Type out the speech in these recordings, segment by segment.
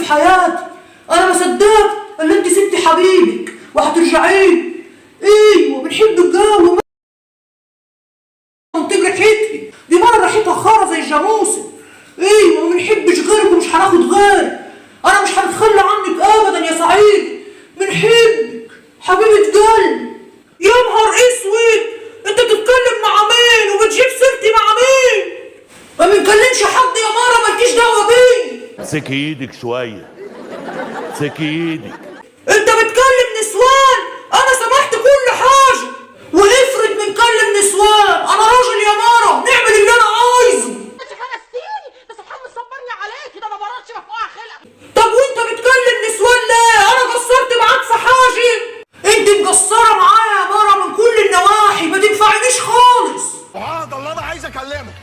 في حياتي. انا ما صدقت ان انت سبتي حبيبك وهترجعي. ايوه بنحب الجو ومنطق ريحتي دي، مرة ريحتها خرا زي الجاموسه. ايوه ما بنحبش غيرك ومش هناخد غيرك. انا مش هنتخلى عنك ابدا يا سعيد، بنحبك حبيبه قلبي. يا نهار اسود، انت بتتكلم مع مين وبتجيب سيرتي مع مين؟ ما بنكلمش حد يا مارا، مالكيش دعوه بيا. امسكي ايدك شوية، امسكي ايدك. انت بتكلم نسوان، انا سمحت كل حاجه. وافرض بنكلم نسوان، انا راجل يا مارا، نعمل اللي انا عايزه. انت خنستيني، بس الحمد صبرني عليكي، ده ما بررش مفقوعه خلقه. طب وانت بتكلم نسوان ليه؟ انا قصرت معاك في حاجه؟ انت مقصره معايا يا مارا من كل النواحي، ما تنفعنيش خالص. سبحان الله، انا عايز اكلمك.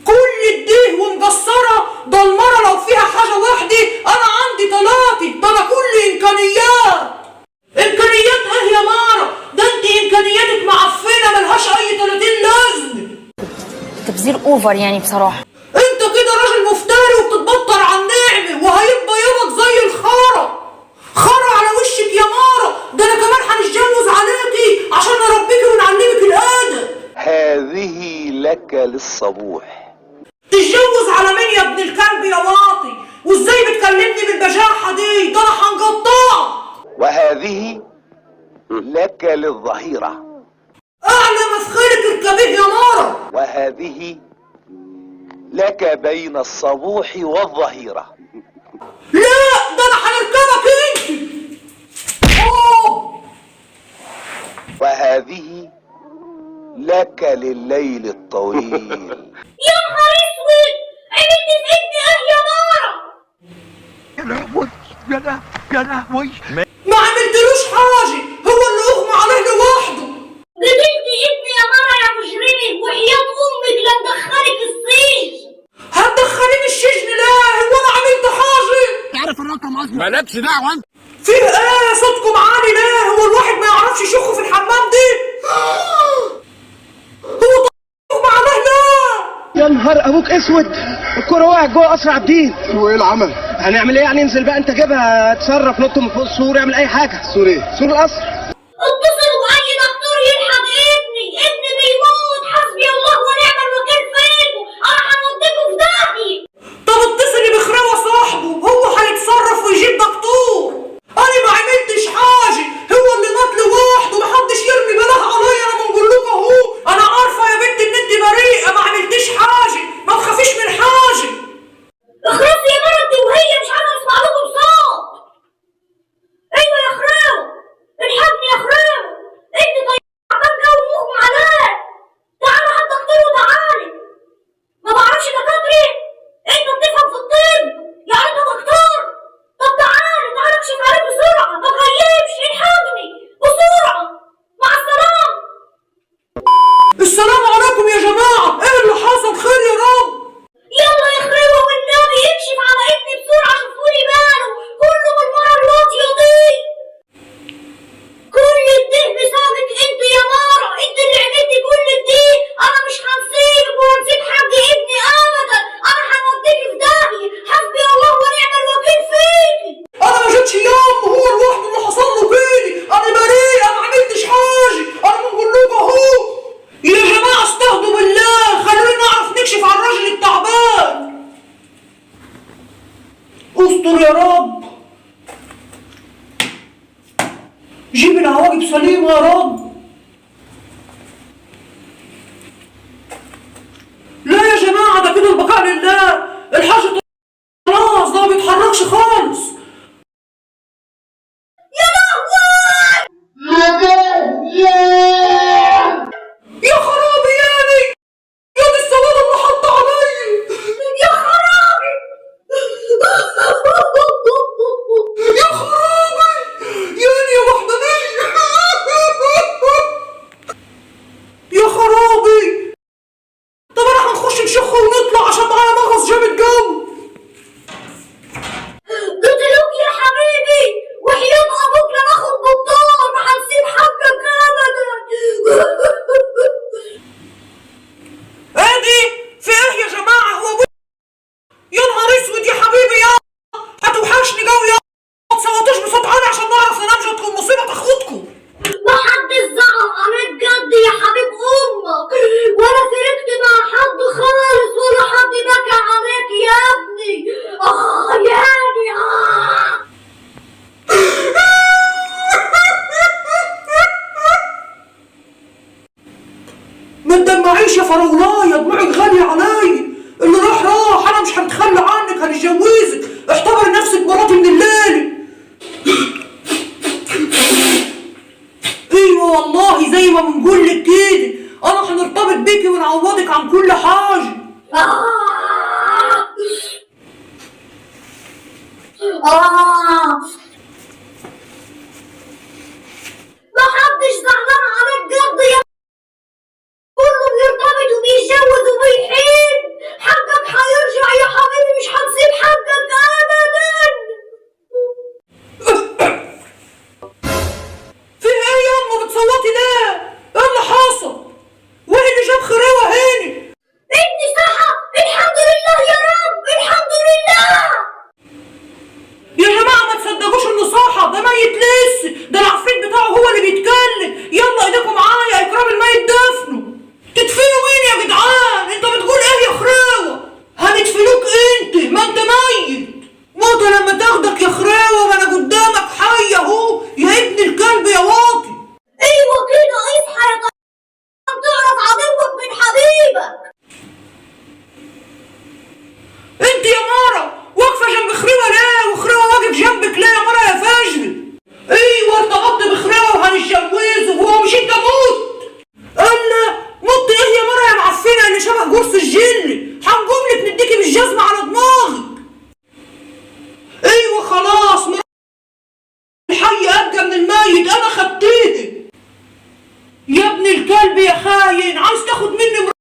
كل الده ومقصره؟ ده المرة لو فيها حاجة واحدة انا عندي تلاتة، ده انا كل امكانيات. امكانيات ايه يا مارا؟ ده انت امكانياتك معفنه ملهاش اي 30 لازمه. تبذير over يعني بصراحه. انت كده راجل مفتري وبتتبطر على النعمه، وهيبقى يومك زي الخرا. خرا على وشك يا مارا، ده انا كمان هنتجوز عليكي عشان نربيكي ونعلمك الادب. هذه لك للصبوح. تتجوز على مين يا ابن الكلب يا واطي؟ وازاي بتكلمني بالبجاحه دي؟ ده انا هنقطعك. وهذه لك للظهيرة. اعلى ما في خيلك اركبيه يا مارا. وهذه لك بين الصبوح والظهيرة. لا ده انا هنركبك انت. اوه. وهذه لك لليل الطويل. يا نهار اسود، عملت في ابني ايه يا مارا؟ يا لهوي يا لهوي يا لهوي. ما عملتلوش حاجه، هو اللي اغمى عليه لوحده. قتلت ابني يا مارا يا مجرمه، وحياة امك لندخلك السجن. هتدخليني السجن ليه؟ هو انا عملت حاجه؟ تعرف الرقم اصلا؟ مالكش دعوه انت. فيه ايه؟ صوتكم عالي ليه؟ هو الواحد ما يعرفش يشخ في الحمام دي؟ هو اغمى عليه ليه؟ يا نهار ابوك اسود، الكرة وقعت جوه قصر عابدين. وايه العمل؟ هنعمل ايه يعني؟ انزل بقى انت جيبها، اتصرف، نط من فوق السور، اعمل اي حاجه. سور ايه؟ سور القصر. اتصلوا بأي دكتور يلحق ابني، ابني بيموت. حسبي الله ونعم الوكيل فيكم، انا هنوديكوا في داهية. طب اتصلي بخراوة صاحبه، هو هيتصرف ويجيب دكتور. انا ما عملتش حاجة، هو اللي مات لوحده، محدش يرمي بلاه عليا. انا بنقول لكم اهو، انا عارفة يا بنت ان انت بريئة، ما عملتيش حاجة، ما تخافيش من حاجة. اخرسي يا مرة انت وهي، مش عايزة اسمع لكم صوت. ايوه يا خراوة، الحقني يا خراوة، ابني طيب تعبان جو ومغمى عليه. تعالى هات دكتور وتعالي. ما بعرفش دكاترة؟ انت بتفهم في الطب يعني انت دكتور؟ طب تعالى تعالى اكشف عليه بسرعة، ما تغيبش، الحقني بسرعة. مع السلامة. السلام عليكم يا جماعة، ايه اللي حصل؟ خير يا رب. يلا يا خريوة والنبي اكشف على ابني بسرعة، شوفولي ماله، كله بالمرة الواطية دي. كل الده بسببك انت يا مارا، انت اللي عملتي كل الدي. انا مش هنسيبك وهنسيب حق ابني ابدا، انا هنوديكي في داهية. حسبي الله ونعم الوكيل فيكي. انا ما جيتش يوم، هو لوحده اللي حصل له كده، انا بريئه ما عملتش حاجه، انا بنقول لكم اهو. يا جماعه استهدوا بالله، خلونا نعرف نكشف على الراجل التعبان. استر يا رب، جيب العواقب سليمه يا رب. لا يا جماعه ده كده البقاء لله، الحاج خلاص ده ما بيتحركش خالص. يا لهوي، يا خرابي ياني، يا دي السواد اللي حط عليا. يا خرابي. يا خرابي ياني يا وحدانية. ما بنقول لك كده، انا هنرتبط بيكي ونعوضك عن كل حاجة. محدش زعلان عليك جد يا كله بيرتبط وبيتجوز وبيحب. حقك هيرجع يا حبيبي، مش هنسيب حقك ابدا. في ايه ياما بتصوتي ليه؟ ايه اللي حصل؟ وايه اللي جاب خريوه هنا؟ ابني صحى، الحمد لله يا رب، الحمد لله. يا جماعة ما تصدقوش انه صحى، ده ميت لسه، ده العفريت بتاعه هو اللي بيتكلم. يلا ايديكم معايا، اكرام الميت دفنه. تدفنوا مين يا جدعان؟ انت بتقول ايه يا خريوه؟ هندفنوك انت، ما انت ميت. موتة لما تاخدك يا خريوه، ما انا قدامك حي اهو يا ابن الكلب يا واطي. ايوه كده، اصحى يا طيب، تعرف عدوك من حبيبك. انت يا مرة واقفة جنب خريوه ليه؟ وخريوه واقف جنبك ليه يا مرة يا فجر؟ ايوه ارتبطت بخريوه وهنتجوزه، هو مش انت موت؟ الا موت ايه يا مرة يا معفنه اللي شبه جرس الجل؟ هنقوم لك نديكي بالجزمه على دماغك. ايوه خلاص، مرة الحي ابقى من الميت، انا خدتيه. يا ابن الكلب يا خاين، عايز تاخد مني